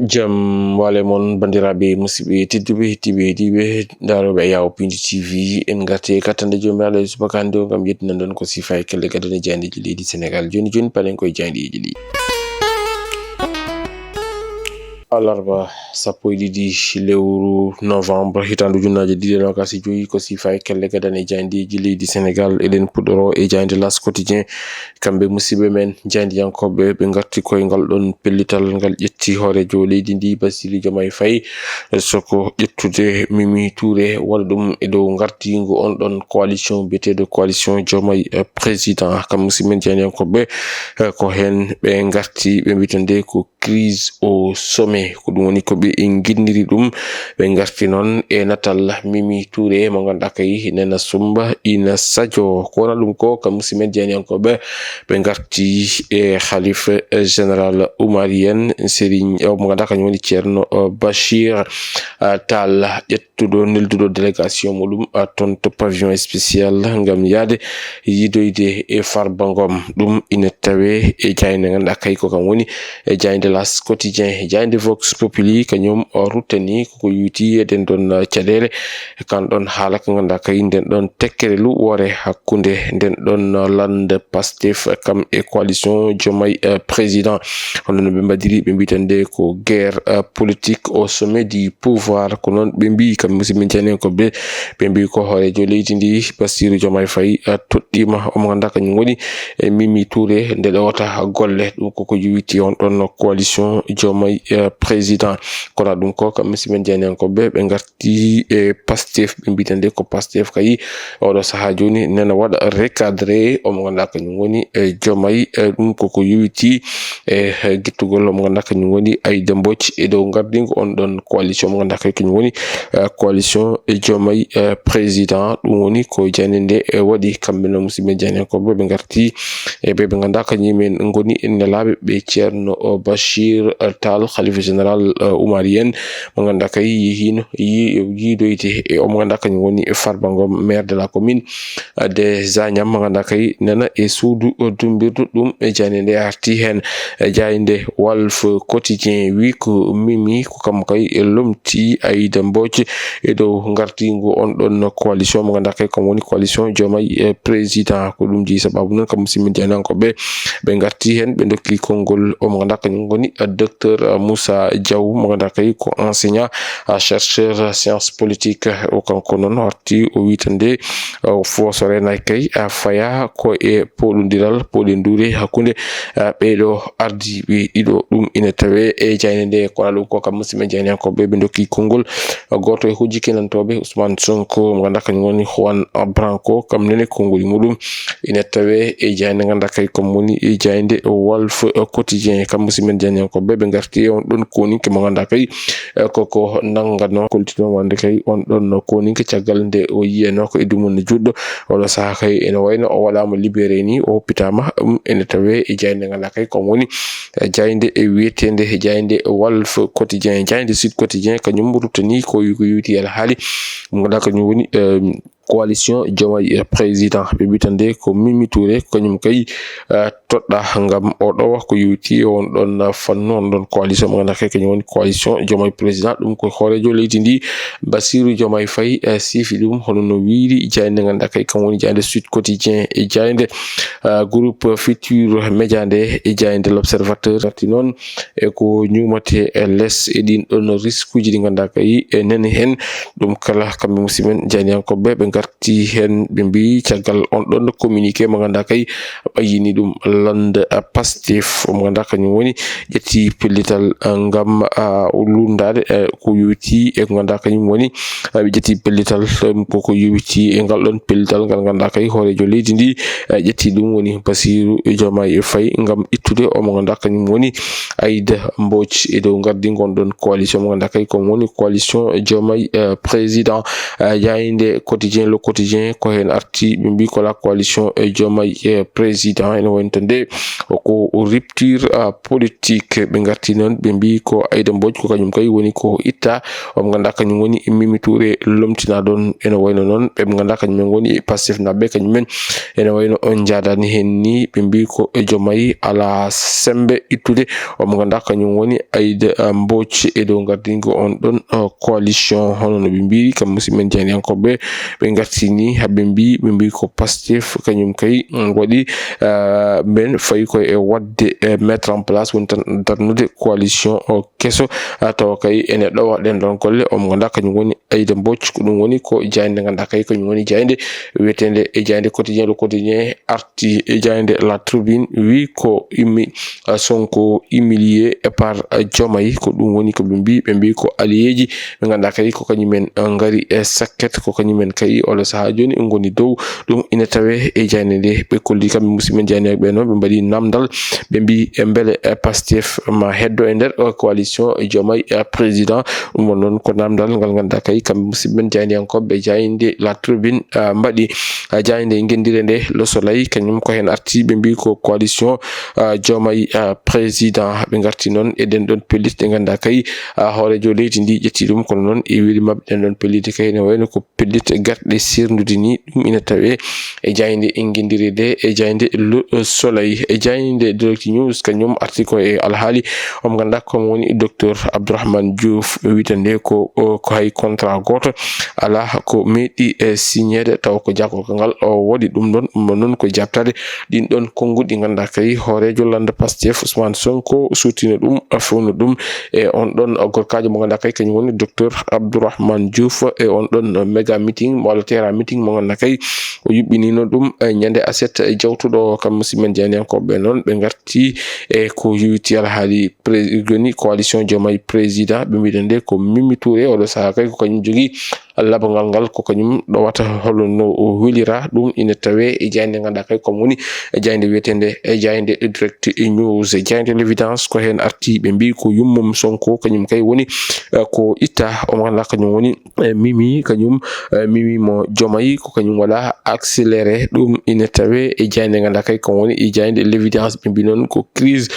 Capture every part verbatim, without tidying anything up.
Jam wale mon, banndiraaɓe musidɓe tedduɓe, hettiiɓe, heɗiiɓe, ndaarooɓe e Yaawo Pindi T V. En ngarti e kattande Joomiraaɗo e subaka hannde o ngam yettinan ɗon ko siifa e kelle gadane jaayndeeji leydi Senegaal. Jooni jooni, paɗen koye jaayndeeji ɗi. Alarba sappo e ɗiɗi lewru novembre, hitaande ujunnaaje ɗiɗi e noogaas e joyi, ko siifa e kelle gadane jaayndeeji leydi Senegaal. Eɗen puɗɗoro e jaaynde L'As Quotidien. Kamɓe musidɓe men jaayndiyankooɓe, ɓe ngarti koye ngal ɗon pellital ngal ƴetti hooreejo leydi ndi, Bassirou Diomaye Faye, soko ƴettude Mimi Touré, waɗa ɗum e dow ngartiingu on ɗon coalition biyeteeɗo coalition Diomaye, eh, président. Kam musidɓe men jaayndiyankooɓe, eh, ko heen ɓe ngarti, ɓe mbiyata nde ko crise au sommet. Ko ɗum woni ko ɓe nginniri ɗum. Ɓe ngarti noon e natal Mimi Touré, mo ngannduɗaa kay nena sumba ina sajo. Ko wona ɗum ko, kam musidɓe men jaayndiyankooɓe, ɓe ngarti e Khalife général Oumarienne Serigne, eh, mo ngannduɗaa kañum woni Ceerno, eh, Bachir, eh, Tall, ƴettuɗo, nelduɗo délégation muɗum, eh, toon to pavillon spécial ngam yahde yiidoyde e Farba Ngom. Ɗum ina tawe e jaaynde ngannduɗaa kay ko kam woni e jaaynde L'As Quotidien. Jaaynde Vox Populi kañum o ruttani koko yuuti e nden ɗon caɗeele, e kan ɗon haala ka ngannduɗaa kay nden ɗon tekkere luwoore hakkunde nden ɗon lande Pastef kam e coalition Diomaye, eh, président. Hono no ɓe mbaɗiri, ɓe mbiyata nde ko guerre, eh, politique au sommet du pouvoir. Ko noon ɓe mbiyi, kam musidɓe men jaayndiyankooɓe, ɓe mbiyi ko hooreejo leydi ndi, Bassirou Diomaye Faye, eh, toɗɗiima omo ngannduɗaa kañum woni e Mimi Touré nde ɗowata golle. Ɗum koko yuwiti on ɗon coalition Diomaye, eh, président. Kono ɗum ko, kam musidɓe men jaayndiyankooɓe, ɓe ngarti e Pastef, ɓe mbiyata nde ko Pastef kay oɗo sahaa jooni nena waɗa recadré omo ngannduɗaa kañum woni e Diomaye, eh, ɗum koko yuwiti e, eh, gittugol omo ngannduɗaa kañum woni Aïda Mbodj e dow ngardiingu on ɗon coalition mo ngannduɗaa kay kañum woni, eh, coalition e Diomaye, eh, président. Ɗum woni ko jaaynde nde, eh, waɗi. Kamɓe noon musidɓe jaayndiyankooɓe, ɓe ngarti e ɓe ɓe ngannduɗaa kañum en ngoni nelaaɓe ɓe Ceerno, o, Bachir, eh, Tall, Khalife général, eh, Oumarienne, mo ngannduɗaa kay yehiino yi-, yiidoyde e omo ngannduɗaa kañum woni e Farba Ngom, maire de la commune, eh, de Zagnam, mo ngannduɗaa kay nena e suudu, eh, dumbirdu. Ɗum e jaaynde nde arti heen. Eh, jaaynde Walf Quotidien wi ko Mimi ko kam kay e lomti Aïda Mbodj e dow ngartiingu on ɗon coalition mo ngannduɗaa kay kam woni coalition Diomaye, eh, président. Ko ɗum jeyi sababu noon kam musidɓe men jaayndiyankooɓe, ɓe ngarti heen, ɓe ndokki konngol o mo ngannduɗaa kañum woni, eh, docteur Moussa Diaw, mo ngannduɗaa kay ko enseignant, eh, chercheur science politique. O kanko noon o arti o wiyata nde, eh, o fo so reenaaki kay, eh, faya ko e pooɗondiral, pooɗondiral hakkunde, eh, ɓeeɗo ardiiɓe ɗiɗo. Ɗum ina tawe e jaaynde nde. Kono ɗum ko kam musidɓe jaayndiyankooɓe, ɓe ndokki konngol gooto e hujji kinantooɓe, Ousmane Sonko, mo ngannduɗaa kañum woni Juan Branco, kam nene konngol muɗum ina tawe e jaaynde ngannduɗaa kay kam woni e jaaynde Walf Quotidien. Kam musidɓe jaayndiyankooɓe, ɓe ngarti e on ɗon kooninke mo ngannduɗaa kay, eh, koko nanngano koltino wonde kay on ɗon kooninke caggal nde o yiyano ko e dumunna juɗɗo. Oɗo sahaa kay ene wayno o waɗaama libéré ni, o hoppitaama. Ɗum ene tawe e jaaynde ngannduɗaa kay kam woni, eh, jaaynde e wiyeteende e jaaynde Walf Quotidien, jaaynde Sud Quotidien, kañum ruttani ko yu-, ko yuwiti alhaali mo ngannduɗaa kañum woni, eh, coalition Diomaye, eh, président. Ɓe mbiyata nde ko Mimi Touré, kañum kay, eh, toɗɗaa ngam o ɗowa ko yuwiti e on ɗon, eh, fannu, on ɗon coalition mo ngannduɗaa kay kañum woni coalition Diomaye président. Ɗum ko hooreejo leydi ndi, Bassirou Diomaye Faye, eh, siifi ɗum, hono no wiyri jaaynde ngannduɗaa kay kam woni jaaynde Sud Quotidien e jaaynde, eh, groupe Futur Média nde e jaaynde L'Observateur. Arti noon e ko ñuumate e les e ɗin ɗon riskuuji ɗi ngannduɗaa kay e nani heen. Ɗum kala kamɓe musidɓe men jaayndiyankooɓe, ɓe ngarti heen, ɓe mbiyi caggal on ɗon communiqué mo ngannduɗaa kay ɓayyini ɗum lande, ah, Pastef, mo ngannduɗaa kañum woni ƴetti pellital, ah, ngam, ah, lunndaade, eh, ko yowitii e ko ngannduɗaa kañum woni, ah, ɓe ƴetti pellital, um, ko ko yowitii e ngal ɗon pellital ngal ngannduɗaa kay hooreejo leydi ndi, eh, ƴetti ɗum woni Bassirou Diomaye Faye ngam ittude o mo ngannduɗaa kañum woni Aïda Mbodj e dow ngardi ngon ɗon coalition mo ngannduɗaa kay ko woni coalition Diomaye, eh, président. Eh, jaaynde Quotidien, Le Quotidien ko heen arti, ɓe mbiyi ko la coalition, eh, Diomaye, eh, président, ene woni tan de ko rupture politique. Ɓe ngarti noon, ɓe mbi ko Aida Mbodj ko kañum kay woni ko itta. Omo ngannduɗaa kañum woni Mimi Touré lomtina ɗon. Ene wayno noon ɓe ngannduɗaa kañum en woni Pastef naɓe, kañum en ene wayno on njaadani heen ni, ɓe mbi ko e Diomaye alaa semmbe ittude. Omo ngannduɗaa kañum woni Aida Mbodj e dow ngardingo on ɗon coalition. Hono no ɓe mbiri kam musidɓe men jaayndiyankooɓe, ɓe ngarti ni haa ɓe mbi, ɓe mbi ko Pastef kañum kay waɗi men fayi koye e waɗde mettre en place, woni tan darnude coalition keso tawa kay ene ɗowa ɗen ɗon golle. Omo ngannduɗaa kañum woni Aida Mbodj, ko ɗum woni ko jaaynde ngannduɗaa kay kañum woni jaaynde wiyeteende e jaaynde Quotidien. Le Quotidien arti e jaaynde La Tribune, wi ko immi Sonko humilié par Diomaye, ko ɗum woni ko ɓe mbi. Ɓe mbi ko alliéji ɓe ngannduɗaa kay ko kañum en ngari e sakket, ko kañum en kay oɗo sahaa jooni ngoni dow. Ɗum ina tawe e jaaynde nde. Ɓe kolli kamɓe musidɓe men jaayndiyankooɓe ɓe noon, ɓe mbaɗi namdal, ɓe mbi e mbele Pastef ma heddo e nder coalition Diomaye président. Ɗum won noon ko namdal ngal ngannduɗaa kay kamɓe musidɓe men jaayndiyankooɓe jaaynde La Tribune mbaɗi. Jaaynde ngenndire nde Le Soleil kañum ko heen arti, ɓe mbi ko coalition Diomaye président. Ɓe ngarti noon e ɗen ɗon pellitte ɗe ngannduɗaa kay hooreejo leydi ndi ƴetti ɗum, kono noon e weli maɓɓe ɗen ɗon pellitte kay ene wayno ko pellitte garɗe seerndude ni. Ɗum ina tawe e jaaynde ngenndire nde e jaaynde Le Soleil. E jaaynde Direct News kañum arti ko e alhaali omo ngannduɗaa ko woni Docteur Abdourahmane Diouf, wiyetee nde ko ko hay contrat gooto alaa ko meeɗi e signeede, tawa ko jagorgal ngal o waɗi ɗum ɗon. Ɗum noon ko jaabtaade ɗin ɗon konnguɗi ngannduɗaa kay hooreejo lannda Pastef Ousmane Sonko suutino ɗum, fewno ɗum e on ɗon gorkaajo mo ngannduɗaa kay kañum woni Docteur Abdourahmane Diouf e on ɗon méga meeting walla terrain meeting mo ngannduɗaa kay o yuɓɓinino ɗum ñande aset jawtuɗo. Kam musidɓe men jaayndiyankooɓe noon ɓe ngarti e ko yowiti alhaali pré- joni coalition Diomaye président, ɓe mbiɗen nde ko Mimi Touré oɗo sahaa kay ko kañum jogii labangal ngal, ko kañum ɗowata holo no o welira. Ɗum ina tawe e jaaynde ngannduɗaa kay ko woni e jaaynde wiyeteende e jaaynde Direct News. E jaaynde L'Évidence ko heen arti, ɓe mbi ko yummum Sonko kañum kay woni ko itta, omo ngannduɗaa kañum woni Mimi, kañum Mimi mo Diomaye ko kañum waɗa accéléré. Ɗum ina tawe e jaaynde ngannduɗaa kay ko woni e jaaynde L'Évidence, ɓe mbi noon ko crise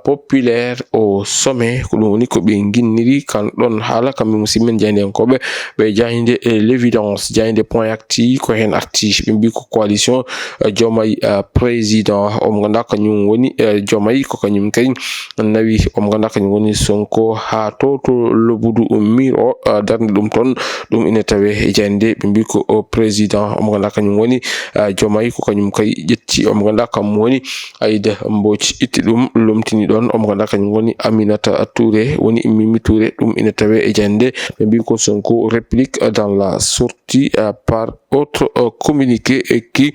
populaire au sommet, ko ɗum woni ko ɓe nginniri kan ɗon haala kamɓe musidɓe men jaayndiyankooɓe ɓe jaaynde L'Évidence. Jaaynde Point Actu ko heen arti, ɓe mbi ko coalition Diomaye président, omo ngannduɗaa kañum woni Diomaye ko kañum kay nawi, omo ngannduɗaa kañum woni Sonko haa to to lobudu miir o darnde ɗum toon. Ɗum ina tawe e jaaynde ɓe mbi ko président, omo ngannduɗaa kañum woni Diomaye ko kañum kay ƴetti, omo ngannduɗaa kam woni Aida Mbodj itti ɗum lomtini ɗon, omo ngannduɗaa kañum woni Aminata Touré woni Mimi Touré. Ɗum ina tawe e jaaynde ɓe mbi ko Sonko réplique dans la sortie par autre communiqué qui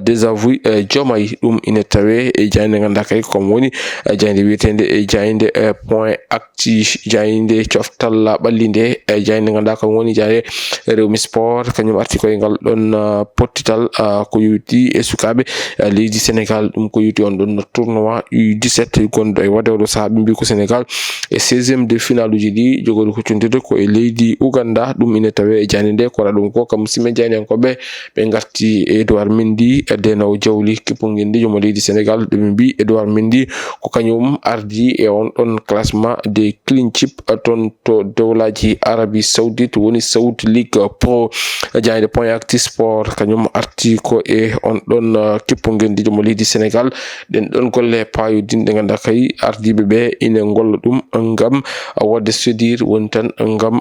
désavoue Diomaye. Ɗum ina tawe e jaaynde ngannduɗaa kay ko kam woni jaaynde wiyeteende e jaaynde Point Actu, jaaynde coftal ɓalli nde, e jaaynde ngannduɗaa kam woni jaaynde Rewmi Sport, kañum arti koye ngal ɗon pottital ko yowiti e sukaaɓe leydi Sénégal. Ɗum ko yowiti on ɗon tournoi U dix-sept gonɗo e waɗde oɗo sahaa, ɓe mbi ko Sénégal e seizième de finale uji ɗi jogori huccondirde ko e leydi Ouganda. Ɗum ina tawe e jaaynde nde, ko waɗa ɗum ko kam musidɓe jaayndiyankooɓe ɓe ngarti e Edouard Mendy, deenoowo jawdi kippu ngenndiijo mo leydi Sénégal. Ɓe mbi Edouard Mendy ko kañum ardi e on ɗon classement des clean sheet toon to dowlaaji Arabie Saoudite, woni Saudi League Pro. Jaaynde Point Actu Sport kañum arti ko e on ɗon kippu ngenndiijo mo leydi Sénégal. Ɗen ɗon golle paayodinɗe ngannduɗaa kay ardiiɓe ɓe ina ngolla ɗum ngam waɗde séduire, woni tan ngam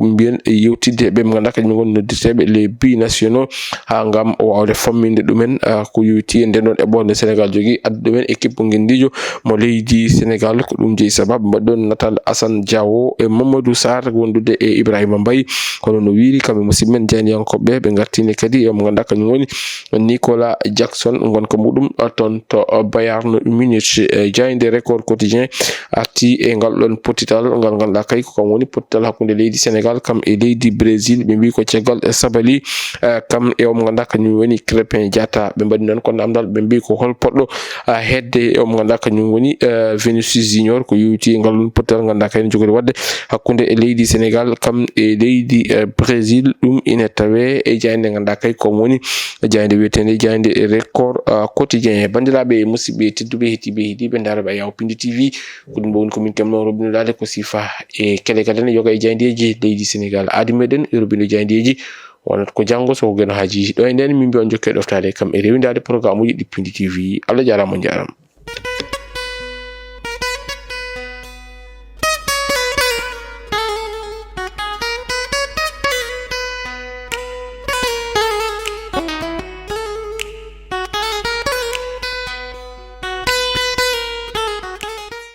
mbiyen yewtidde e ɓe ɓe ngannduɗaa kañum ngoni noddirteeɓe les binationaux, haa ngam waawde famminde ɗumen ko yowiti e nden ɗon eɓɓoore nde Sénégal jogii, adda ɗumen e kippu ngenndiijo mo leydi Sénégal. Ko ɗum jeyi sababu mbaɗɗon natal Assane Diao e Mamadou Sarr wondude e Ibrahima Mbaye. Kono no wiiri kamɓe musidɓe men jaayndiyankooɓe ɓe ngartini kadi e mo ngannduɗaa kañum woni Nicolas Jackson, ngonka muɗum toon to Bayern Munich. E jaaynde Record Quotidien arti e ngal ɗon pottital ngal ngannduɗaa kay ko kam woni pottital hakkunde leydi Sénégal kam e leydi Brésil. Ɓe mbi ko caggal e Sabali Eh, kam e omo ngannduɗaa kañum woni Crépin Diatta. Ɓe mbaɗi noon ko namdal, ɓe mbi ko hol poɗɗo, ah, hedde e omo ngannduɗaa kañum woni, eh, Vinicius Junior, ko yowiti ngal ɗum pottal ngannduɗaa kay ne jogori waɗde hakkunde e leydi Sénégal kam e leydi, eh, Brésil. Ɗum ina tawe e jaaynde ngannduɗaa kay ko woni jaaynde wiyeteende jaaynde Record, ah, Quotidien. E banndiraaɓe e musidɓe tedduɓe heɗiiɓe heɗiiɓe ndaarooɓe Ayaw Pindi T V, ko ɗum ɗo woni ko min keɓno roɓɓindaade ko siifa e kele kala ne yoga e jaayndeeji leydi Sénégal. Aadi meɗen e roɓɓindo jaayndeeji wonat ko janngo so ko Geno Haaji. Ɗo e nden min mbiya on jokke ɗoftaade kam e rewindaade programme uji ɗi Pindi T V. Allah jaaraama, on njaaraama.